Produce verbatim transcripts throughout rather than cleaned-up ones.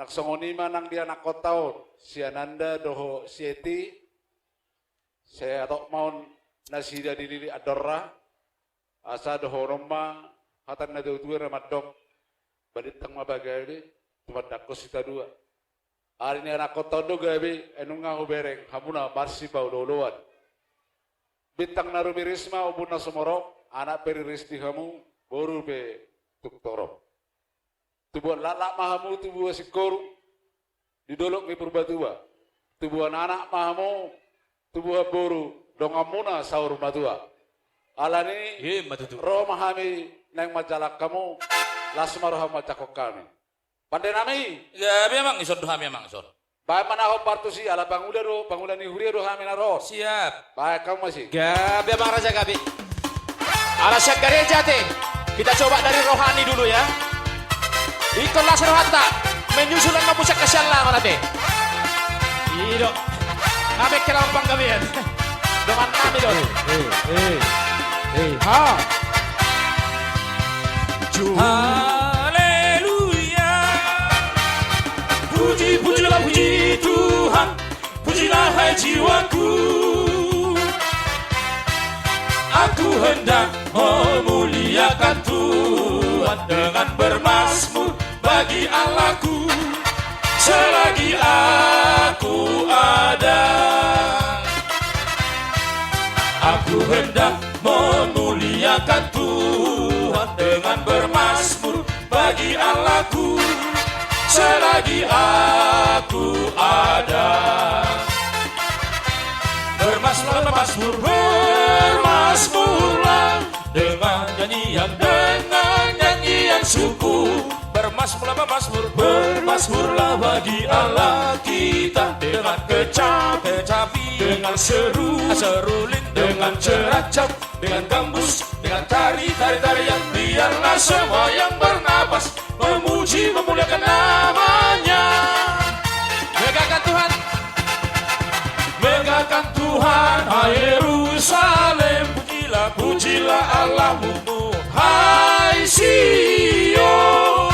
songon i ma nang di anakkonta on, si Ananda dohot si Eti, sai hatop ma on nasida dililit andorra, asa dohonon ma hata ni natuatua na mandok, balintang ma pagabe, tumandangkon sitadoan. Alani anakkonta on do gabe, ai nunga hubereng hamuna marsipaolooloan. Bintang na rumiris ma ombun na sumorop, anak pe riris di hamu, boru pe tung torop. Tubuan laklak ma hamu, tubuan singkoru di dolok ni Purbatua. Tubuan anak ma hamu, tubuan boru, donganmuna saur matua. Alani i, ima tutu, ro ma hami naeng manjalang hamu, las ma roham manjangkon hami. Pande nami. Gabe amang, ison do hami amang, ison. Baen ma na hombar tusi, ala pangula do, pangula ni huria do hami na ro. Siap. Baen hamu ma si. Gabe amang raja, gabe. Ala sian gareja te. Kita coba dari rohani dulu ya. Ingkon las rohanta. Menyusul annon musik kasian langon ate. I do. Nami kira panggabean. Dongan nami do. Eh, eh, eh, eh. Ha. Haleluya. Puji, pujilah, puji Tuhan. Pujilah, hai jiwaku. Aku hendak memuliakan Tuhan dengan bermazmur bagi Allahku selagi aku ada. Aku hendak memuliakan Tuhan dengan bermazmur bagi Allahku selagi aku ada. Bermazmurlah, bermazmur, bermazmurlah dengan nyanyian, dengan nyanyian syukur. Bermazmurlah, bermazmur, bermazmurlah bagi Allah kita dengan kecap, kecapi, dengan seru, seruling, dengan ceracap, dengan gambus, dengan tari, tari, tarian. Biarlah semua yang bernapas memuji, memuliakan nama-Nya. Megahkan Tuhan. Megahkan Tuhan, hai Yerusalem. Pujilah, pujilah Allahmu, hai Sion.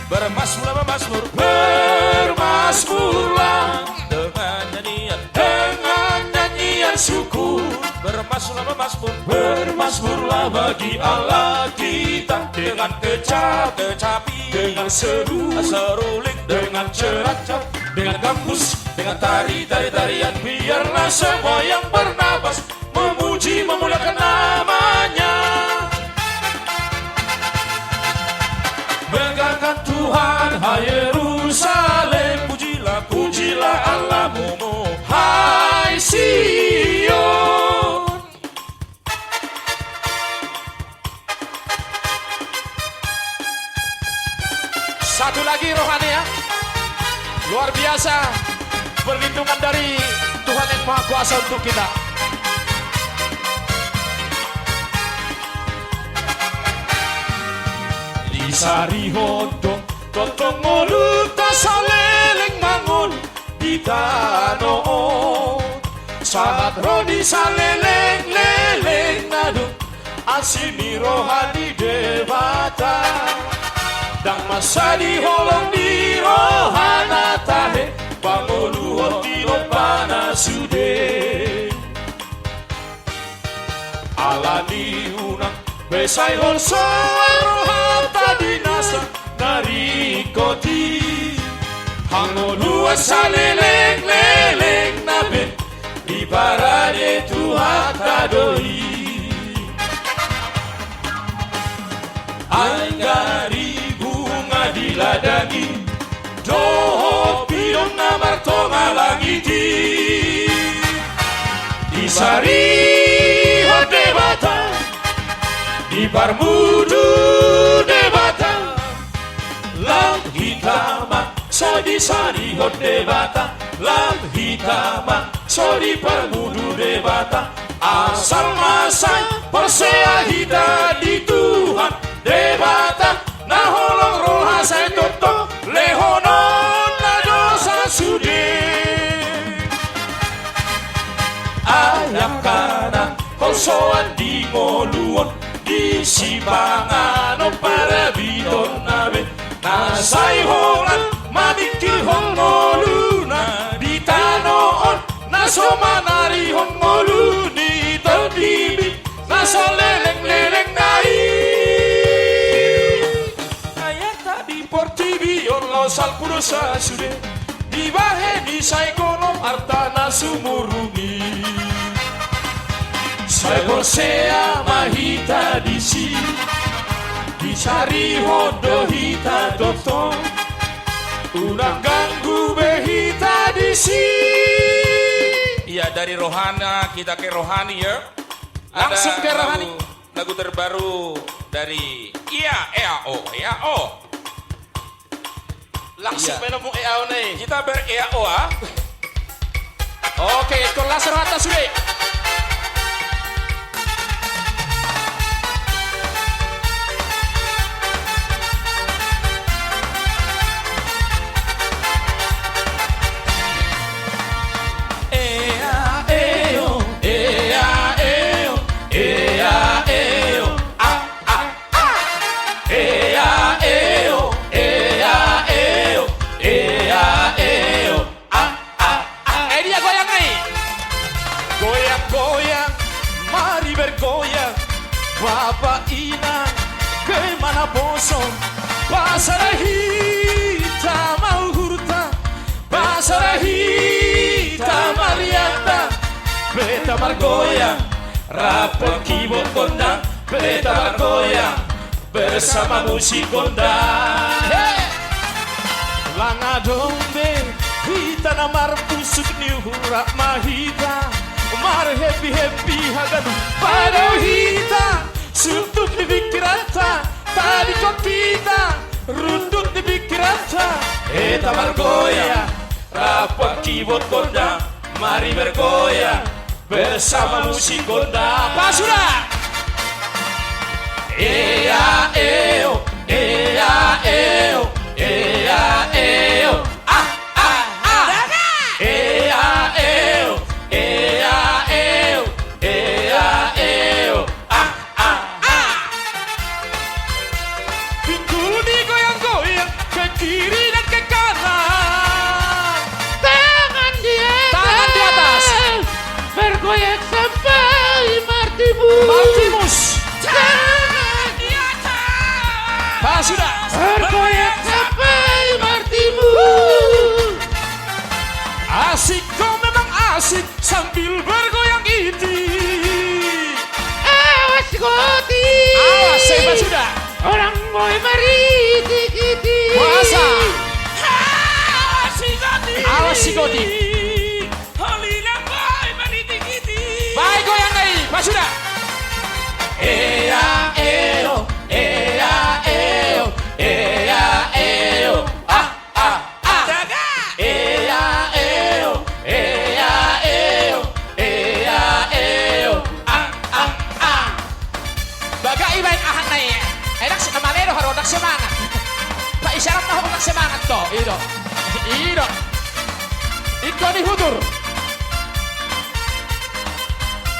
Bermazmurlah, bermazmur, bermazmurlah dengan nyanyian, dengan nyanyian syukur. Bermazmurlah, bermazmur, bermazmurlah bagi Allah kita dengan kecap, kecapi, dengan seru, seruling, dengan ceracap, dengan gambus, dengan tari, tari, tarian. Biarlah semua yang bernapas memuji, memuliakan nama-Nya. Megahkan Tuhan, hai Yerusalem. Pujilah, pujilah Allahmu, hai Sion. Satu lagi rohani ya. Luar biasa perlindungan dari Tuhan yang Maha Kuasa untuk kita. Disarihon do tongtong ngolunta saleleng mangolu di tano on. Sahat ro di saleleng-lelengna do asi ni roha ni Debata. Ndang mansai di holong ni rohana tahe pangoluhon di lombana sude. Alani unang be sai holsoan rohanta di nasa na ringkot i. Hangoluan saleleng-lelengna be diparade Tuhanta do i. Ai gari bunga di ladang i dohot pidong na martonga langit i. Disarihon Debata, diparmudu Debata, lam hita ma so disarihon Debata, lam hita ma so diparmudu Debata. Asal ma sai porsea hita di Tuhan Debata, na holong roha sai tongtong lehononna dosa sude. Ai angka na holsoan di ngolu on, di sipanganon parabitonna be, na Sai holan mamingkirhon ngoluna di tano on, na so manarihon ngolu di tondibi, na so leleng-leleng na i. Ai arta di portibi on laho salpu dosa sude, dibahen i sai gonom arta na sumurung i. Sai porsea ma hita disi, disarihon do hita tongtong, unang ganggu be hita disi. Iya, dari Rohana kita ke Rohani ya. Langsung ke Rohani. Lagu terbaru dari Iya, Ea, O, Ea, O. Langsung main mu Ea, O nih. Kita ber-Ea, O, ah. Oke, kelas rata sudah. Ea, eo, ea, eo, ea, eo, a, a, a. Ea, eo, ea, eo, ea, eo, a, a, a. Ai dia goyang ai. Goyang-goyang, mari bergoyang. Bapa inang, ke mana poso? Pasada hita ma uhurta. Pasada hita ma rianta, beta margoyang, rap kibot gondang, beta margoyang, bersama musik gondang. He! Langa dombe, hita na marpusuk ni uhur, rap ma hita, marhappy-happy haganup, pado hita. Suntuk ni pingkiranta, tadingkon hita, rundut ni pingkiranta. Hita margoyang, rap kibot gondang, mari bergoyang, bersama musik gondang. Pas sudah. Ea, eo, ea, eo, ea, eo. Ah, ah, ah. Ea, eo, ea, eo, ea, eo. Ah, ah, ah. Pinggul digoyang-goyang ke kiri dan ke kanan. Tangan di atas. Tangan di atas. Bergoyang sampai martimus. Martimus. Tangan di atas. Pas sudah. Bergoyang sampai martimus. Asik, kau memang asik sambil bergoyang iti. Awas goti. Awas, hebat sudah. Orang boy maritik-itik. Puasa. Awas si goti. Awas si goti. Holy lang boy maritik-itik. Baik, goyang lagi. Pas sudah. Ea, eo, ea, eo, ea, eo. Ah. Ah, ah. Jaga. Ea, eo, ea, eo, ea, eo. Ah, ah, ah. Baga ibaen ahat na i. Enak si na male do haru, ndang semangat. Pa isyarat na ho ndang semangat do. I do. I do. Ingkon ihutur.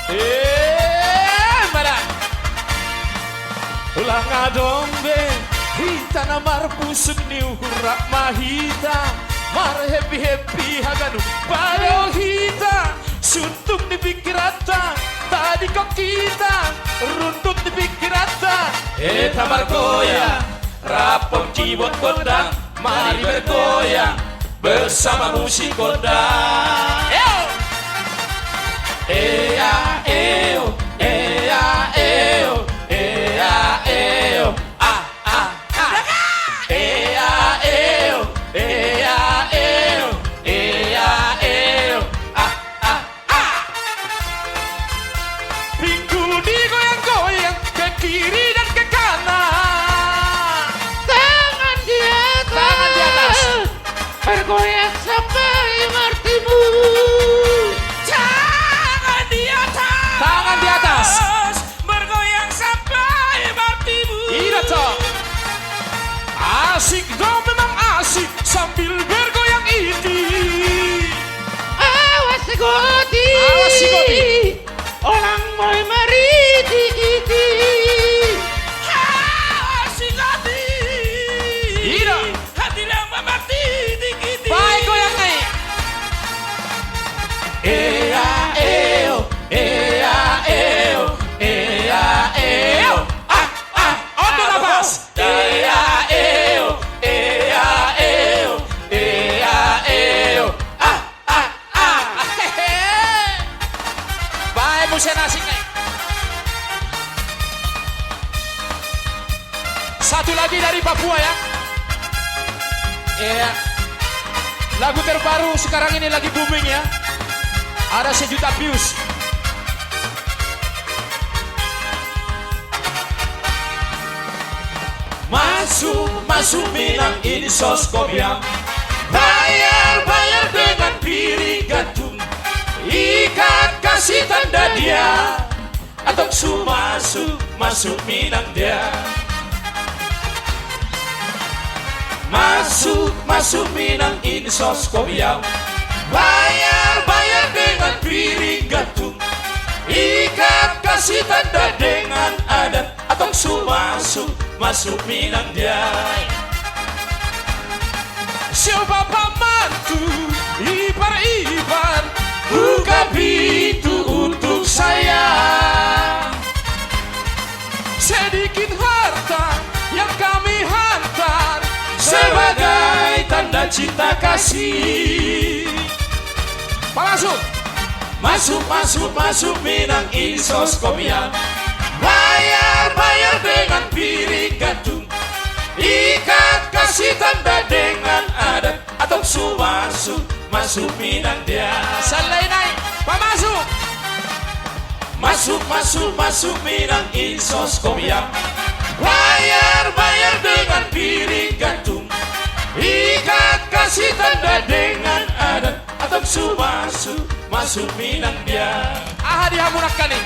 Eh, mana? Ulang adong be hita na marpusuk ni uhur, rap ma hita marhappy-happy haganup, pado hita suntuk ni pingkiranta, tadingkon hita rundut ni pingkiranta. Hita margoyang, rap kibot gondang, mari bergoyang bersama musik gondang. Ea, eo, ea, eo, ea, eo. Ah, ah, ah. Ea, eo, ea, eo, ea, eo. Ah, ah, ah. Pinggul digoyang-goyang ke kiri dan ke kanan. Tangan di atas. Tangan di atas. Bergoyang sampai martimus. Tangan di atas. Tangan di atas. Bergoyang sampai martimus. I do, Cok. Asik do memang asik sambil bergoyang iti. Awas si goti. Awas si goti. Orang boy maritik-itik. Awas si goti. I do. Satu lagi dari Papua ya. Iya. Lagu terbaru sekarang ini lagi booming ya. Ada sejuta views. Masuk, masuk Minang, insos kopiam. Bayar, bayar dengan piring gantung. Ikat kasih tanda dia. Antong su masuk, masuk Minang dia. Masuk, masuk Minang, insos kopiam. Bayar, bayar dengan piring gantung. Ikat kasih tanda dengan adat. Antong su masuk, masuk Minang dia. Siapa pamantu, ipar-ipar, buka pintu untuk saya. Sedikit harta yang kami hantar sebagai tanda cinta kasih. Pamasuk. Masuk, masuk, masuk Minang, insos kopiam. Bayar, bayar dengan piring gantung. Ikat kasih tanda dengan adat. Antong su masuk, masuk Minang dia. Salai nai, pamasuk. Masuk, masuk, masuk Minang, insos kopiam. Bayar, bayar dengan piring gantung. Ikat kasih tanda dengan adat. Antong su masuk, masuk Minang dia. Aha di hamu nangkaning?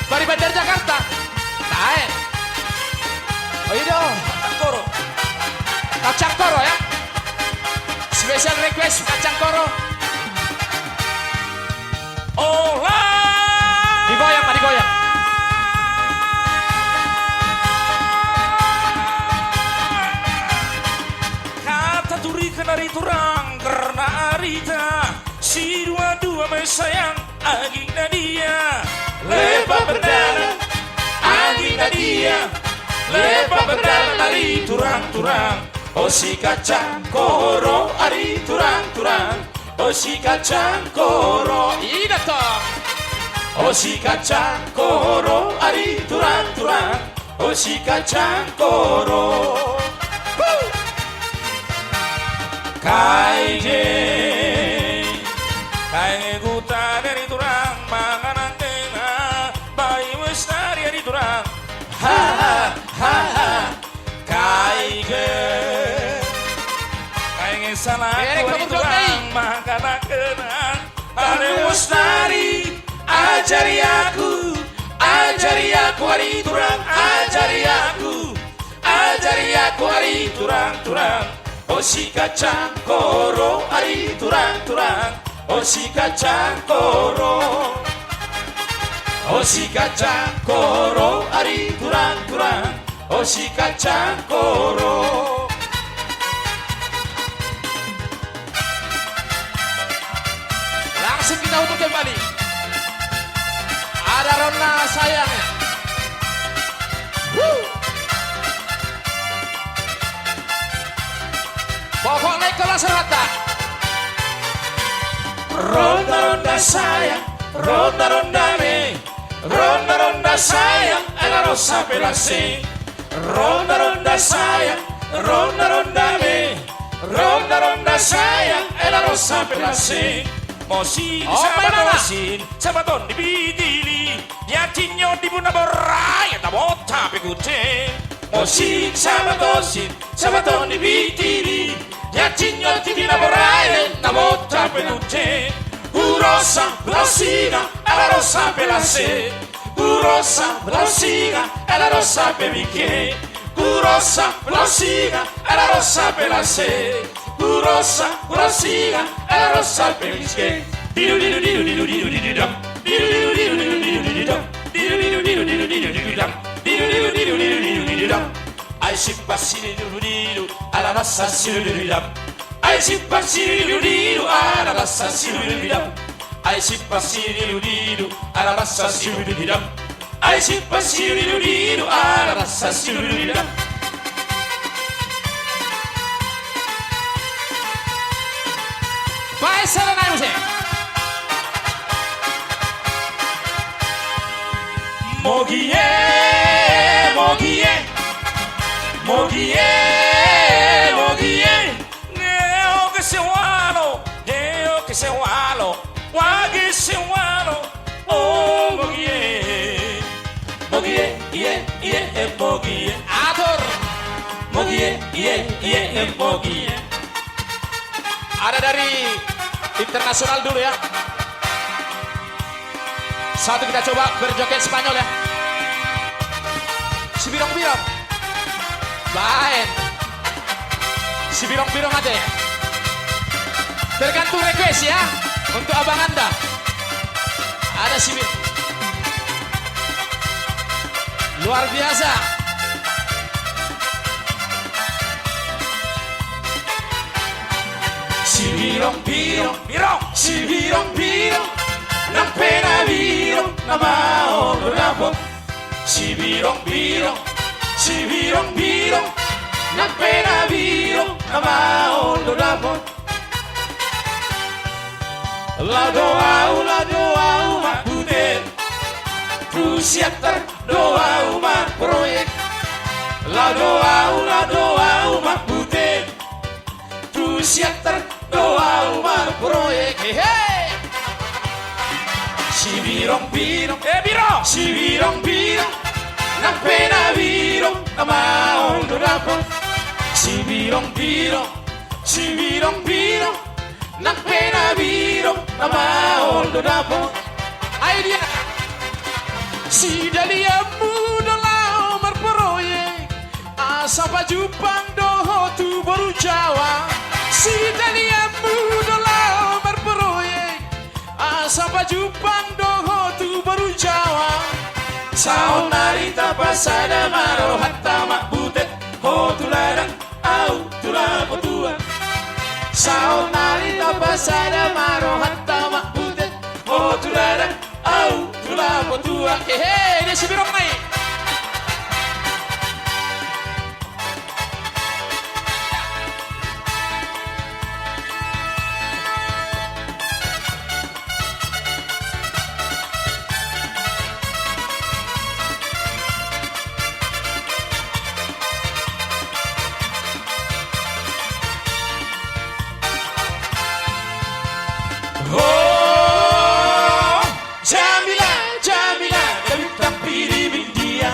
Dari Bandar Jakarta. Tae. Oh, i do. Kacang koro. Kacang koro ya. Special request kacang koro. Ola. Digoyang, Pak, digoyang. Hata turikan ari turang karena arita. Si dua-dua ma sayang, aging na dia. Lepa berdalan, aging na dia. Lepa berdalan ari turang-turang. O si kacang koro ari turang-turang. O si kacang koro. Ida tong. O si kacang koro ari turang-turang. O si kacang koro. Kaige. Kaige huta dari turang manganan tengah. Bai wes dari turang. Ha, ha, ha, ha. Kaige. Kaige salah. Erek turang manganan tengah. Are mustari, ajari aku, ajari aku ari turang, ajari aku, ajari aku ari turang-turang. O si kacang koro ari turang-turang, o si kacang koro. O si kacang koro ari turang-turang. O si kacang koro. Langsung kita untuk kembali. Ada ronda sayang ya. Wuh. Pokokna ikon langsung rata. Ronda-ronda sayang, ronda-ronda me. Ronda-ronda sayang, ala ro sampe las. Ronda-ronda sayang, ronda-ronda me. Ronda-ronda sayang, ala ro sampe las. Mosing, oh, Sabat, Sabat on di Bitili. Yatinyo di Buna Borai, ada bota pe kute. Mosing, Sabat on, Sabat on di Bitili. Yatinyo di Buna Borai, ada bota pe kute. Urosa, urosinga, ala ro sampe las. Urosa, urosinga, ala ro sampe bike. Urosa, urosinga, ala ro sampe las. Urosa, urosinga, ala ro sampe bike. Didu, didu, didu, didu, didu, didu, dam. Didu, didu, didu, didu, didu, didu, dam. Didu, didu, didu, didu, didu, didu, dam. Didu, didu, didu, didu, didu, didu, dam. Ai sipas sididu didu, ala las sididu dam. Ai sipas sididu didu, ala las sididu dam. Ai sipas sididu didu, ala las sididu dam. Ai sipas sididu didu, ala las sididu dam. Baen sada nai muse. Mogie, mogie. Mogie, mogie, neo ke sewalo, neo ke sewalo, wage sewalo, oh, mogie. Mogie, ie, ie, eh, mogie. Atur. Mogie, ie, ie, eh, mogie. Ada dari internasional dulu ya. Satu kita coba berjoget Spanyol ya. Sibirong-birong. Baen. Sibirong-birong aja ya. Tergantung request ya. Untuk abang anda. Ada sibir. Luar biasa. Sibirong-birong, birong, sibirong-birong, nang pe na birong, na maol do dapot. Sibirong-birong, sibirong-birong, nang pe na birong, na maol do dapot. Laho do au, laho do au marhute, tu Siantar do au marproyek. Laho do au, laho do au marhute, tu Siantar do au marproyek. Hehe. Sibirong-birong, eh, birong. Sibirong-birong, nang pe na birong, na maol do dapot. Sibirong-birong, sibirong-birong, nang pe na birong, na maol do dapot. Ai dia. Sidalianmu do laho marproyek, asa pajumpang do ho tu boru Jawa. Sidalianmu do laho marproyek, asa pajumpang do ho tu boru Jawa. Saonnari tapasada ma rohanta marhute ho tu ladang, au tu lapo tua. Saonnari tapasada ma rohanta marhute ho tu ladang, au tu lapo tua. Hehe, dia sibirong nai. Oh, Jamila, Jamila, na bintang pilipin dia,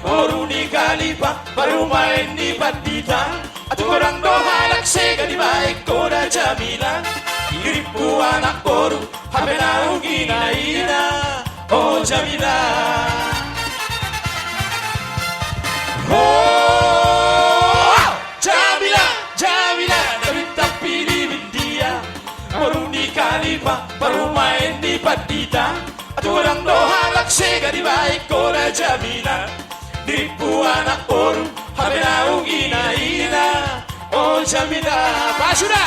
boru ni Khalifah, parumaen ni pandita. Tung godang do halak sega dibaen ho da Jamila. Dirimpu anak boru, hape naung ina-ina, o Jamila. Oh, Jamila, Jamila, na bintang pilipin dia, boru ni Khalifah, parumaen ni pandita. Tung godang do halak sega dibaen ho da Jamila. Dirimpu anak boru, hape naung ina-ina, o Jamila. Pasuda.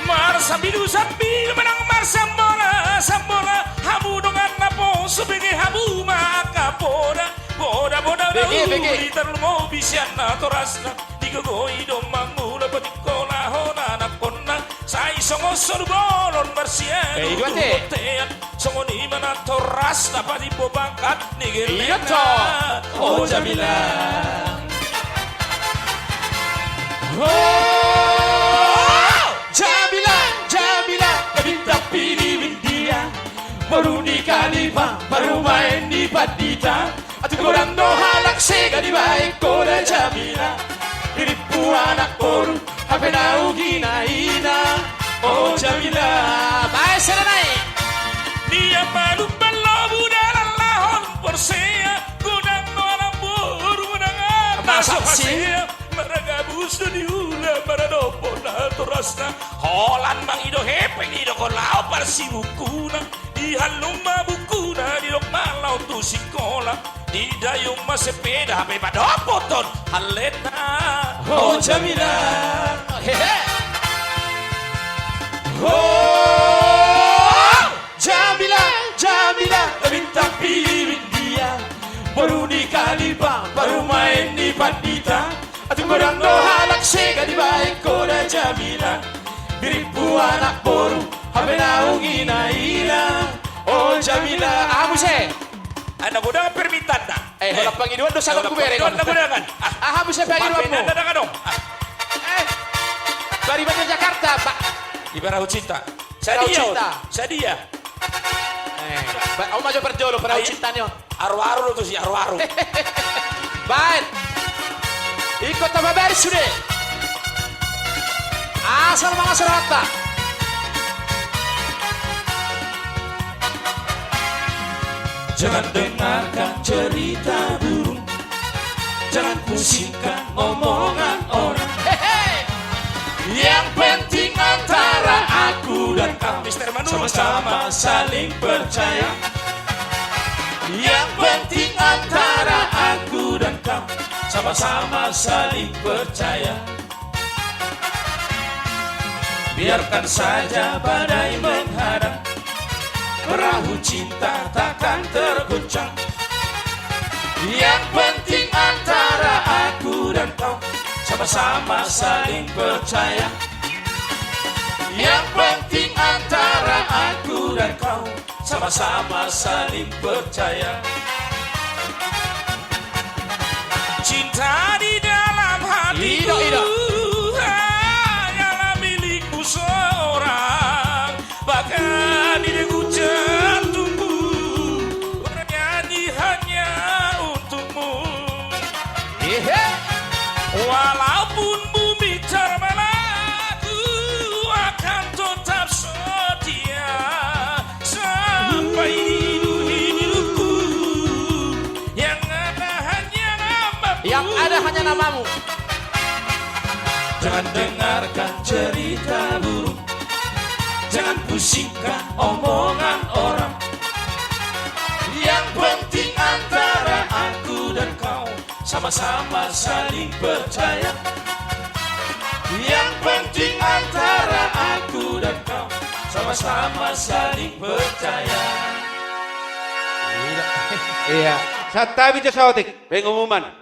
Marsambilu-sambilu manang marsambola-sambola, hamu dongan naposo, bege hamu ma angka poda. Poda-poda bege, bege. Uli tarlumobi sian natorasna. Digogoi do mangula patikkola hona anakkonna. Sai songon solu bolon marsiadu tu bontean. Songon i ma natorasna patimbo pangkat ni gellengna. O Jamila. O Jamila, Jamila, na bintang pilipin dia, boru ni Khalifah, parumaen ni pandita. Tung godang do halak sega dibaen ho da Jamila. Dirimpu anak boru, hape naung ina-ina, o Jamila. Baen sada nai. Dia malumban lobu dalan lahon porsea, godang do anak boru manang na so hasea. Maragabus do di ula maradophon natorasna. Holan mangido hepeng, didok laho parsibukuna. Dihallung ma bukuna, didok ma laho tu sikola. Didayung ma sepeda, hape padopothon halletna. O Jamila. Hehe. O Jamila, Jamila, na bintang pilipin dia, boru ni Khalifah, parumaen ni pandita. Tung godang do halak sega dibaen ho da Jamila. Dirimpu anak boru, hape naung ina-ina, o Jamila. Aha muse? Ai na godang permintaanna. Eh, holan pangidoan do sangap hubereng on. Na godang. Aha Siapa yang Pak Fernanda dong. Eh, Bariban Jakarta, Pak. Di Perahu Cinta. Perahu Cinta. Sadia. Eh, ba-, au ma jo parjolo, Perahu Cinta ni on. Aru-aru do tusi, aru-aru. Baen. Ingkon tapabaen sude. Asal mangasar hata. Jangan dengarkan cerita burung, jangan pusingkan omongan orang. Hehe. Yang penting antara aku dan kau sama-sama saling percaya. Yang penting antara aku dan kau sama-sama saling percaya. Biarkan saja badai menghadang, perahu cinta takkan terguncang. Yang penting antara aku dan kau sama-sama saling percaya. Yang penting antara aku dan kau sama-sama saling percaya. Cinta di dalam hatiku hanyalah milikmu seorang. Bahkan di degup jantungku bernyanyi hanya untukmu. Walaupun bumi terbelah, ku akan tetap setia sampai hidupku. Yang ada hanya namamu. Yang ada hanya namamu. Jangan dengarkan cerita burung, jangan pusingkan omongan orang. Yang penting antara aku dan kau sama-sama saling percaya. Yang penting antara aku dan kau sama-sama saling percaya. Iya. Santabi jo saotik, pengumuman.